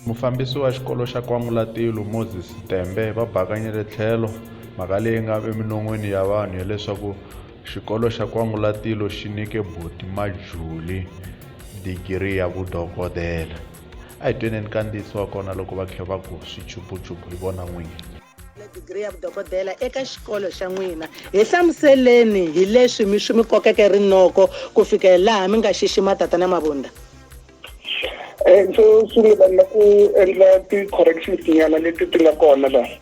Mufambisi wa xikolo xa Kwangulatilo, Moses Tembe va bakanyele tlhelo mhaka leyi nga eminon'wini ya vanhu ya leswaku xikolo xa Kwangulatilo xi nyike Buti Majuli digiri ya vudokodela. A hi tweneni nkandziyiso wa kona loko va khe va ku swichupuchupu hi vona n'wini. Digiri ya vudokodela eka xikolo xa n'wina. Hi hlamuseleni hi leswi mi swi mi kokeke rinoko ku fikela laha mi nga xixima Tatana Mabunda. Xo sungula na ku endla ti-corrections nyana leti ti nga kona laha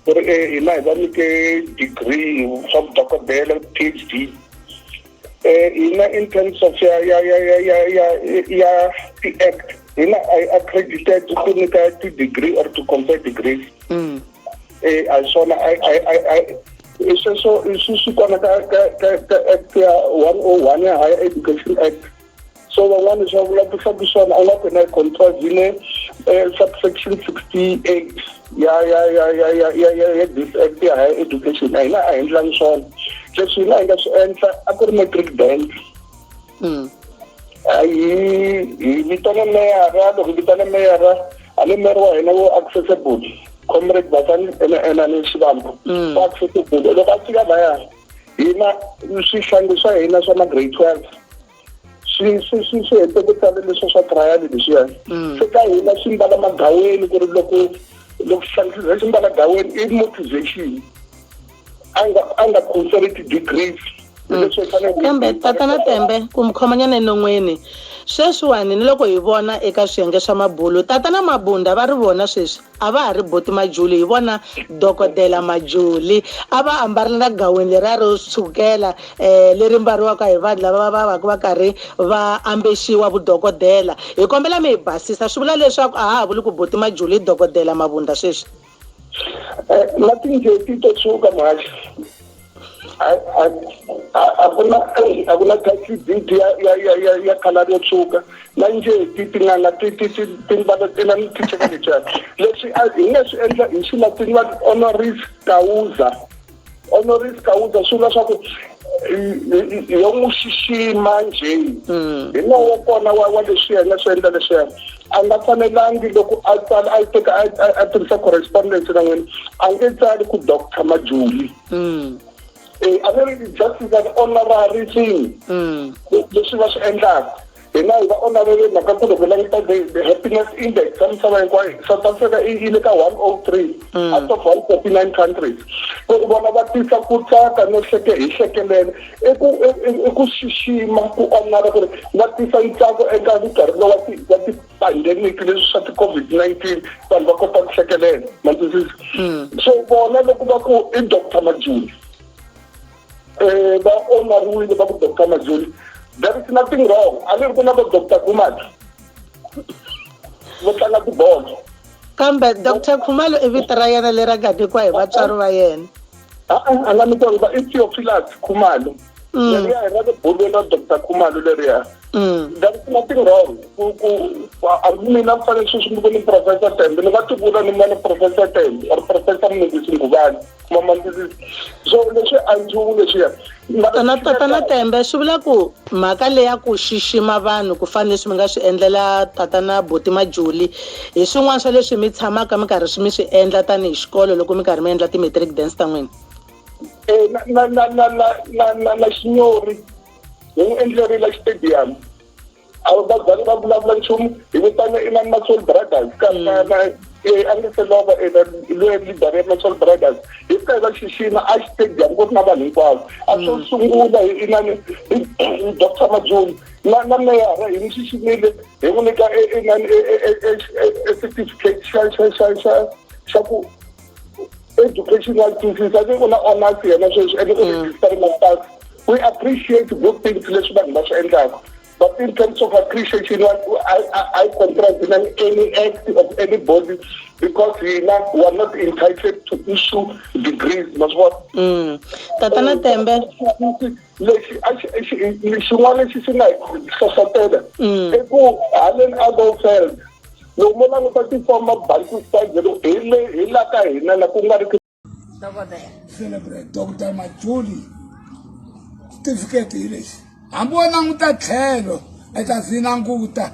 ku ri hina hi va nyike degree swa vudokodela PhD. Hina in terms of ya ya ya ya ya ya ya ti-act, hina a hi accredited ku nyika ti-degree or to confer degrees. A hi swona, i sweswo swi kona ka act ya 101 ya Higher Education Act. So van'wani swa vula ku swona a nga ku na contravene subsection 68 ya ya ya ya ya ya ya ya this act ya higher education. A hina a hi endlangi swona leswi. Hina hi nga swi endla a ku ri matric dance. Hi hi vitana meyara, loko hi vitana meyara, a ni meyara wa hina wo accessible, Comrade Basani Enani Xivambu wa accessible. Loko a fika laya, hina swihlangi swa hina swa ma grade 12 swi hete ku tsala leswi swa trial leswiya. Se ka hina swi mbala magaweni ku ri loko xihlangi xi ze xi mbala gaweni i motivation, a nga conferi ti-degrees leswi hi fanele. Kambe Tatana Tembe, ku mi khomanyana enon'weni sweswiwani, ni loko hi vona eka swiyenge swa mabulu, Tatana Mabunda va ri vona sweswi a va ha ri Boti Majuli, hi vona Dokodela Majuli. A va ambarile na gaweni leriya ro tshukela leri mbariwaka hi vanhu lava va va va karhi va ambexiwa vudokodela. Hi kombela mi hi basisa, swi vula leswaku a ha ha vuli ku Boti Majuli, Dokodela Mabunda sweswi? Na tinjeti to tshuka, muhaxi, a ku na taxi deed ya colour yo tshuka na njeti. Tin'anga ti ti ti ti mbala ti na ticheka letiya. Leswi a hi nga swi endla hi Xilatini va honoris causa. Honoris causa swi vula swa ku yo n'wi xixima njhe hi nawu wa kona wa leswi yena swi endla leswiya. A nga fanelangi loko a tsala, a teka a tirhisa correspondence na n'wina, a nge tsali ku Doctor Majuli. A ni ri just is an honorary thing. Leswi va swi endlaka, hina hi va honorary mhaka ku loko languta the happiness index ya misava hinkwayo, South Africa i le ka 103 out of 149 countries. Ku ri vona va tisa ku tsaka no hleke hi hlekelela, i ku xixima, ku honora, ku ri va tisa ntsako eka nkarhi lowu wa ti-pandemic leswi swa ti-COVID-19, vanhu va kota ku hlekelela, ma twisisa. So vona loko va ku i Dr Majuli, va honoriwile va ku Dr Majuli, there is nothing wrong. A ni ri ku na vo Dr Khumalo vo tlanga tibolo. Kambe Dr Khumalo i vito ra yena leri a nga nyikiwa hi vatswari va yena. A nga nyikiwa va, i Theophilus Khumalo. Leriya hi ra le bolweni ra Dr Khumalo leriya. There is nothing wrong ku hambi mina ku fanele sweswi ni ku ni Professor Tembe, ni nga tivula ni mana Professor Tembe or Professor Mlungisi Ngubane, mamandisisi. So leswi a nchumu leswiya. Tatana Tembe, swi vula ku mhaka leya ku xixima vanhu ku fana leswi mi nga swi endlela Tatana Boti Majuli hi swin'wana swa leswi mi tshamaka mi karhi swi mi swi endla tanihi xikolo loko mi karhi mi endla ti-matric dance ta n'wina? Na Xinyori hi n'wi endlerile xitediyamu, a va zali va vulavula nchumu. Hi vitana inani Masol Brothers ka na a nge se lova loyi leader ya Masol Brothers, hi fika hi va xixima a xitediyamu ku ri na vanhu hinkwavo. A swo sungula hi inani hi Dr Majuli na meyara hi n'wi xiximile, hi n'wi nyika inani certificate xa ku education wa twisisa ni ku na honors yena sweswi ene u register masters. We appreciate good things leswi vanhu va swi endlaka, but in terms of appreciation, I contravene any act of anybody because hina we are not entitled to issue degrees, ma swi vona. Tatana Tembe. Lexi a xin'wana lexi xi nga hi hlohlotela i ku haleni a Lowveld, loko mo languta ti-former Bantustan, hi le hi la ka hina la ku nga ri. Dokodela. Celebrate Dr Majuli, certificate hi lexi. Hambi wo languta tlhelo, i ta swi languta.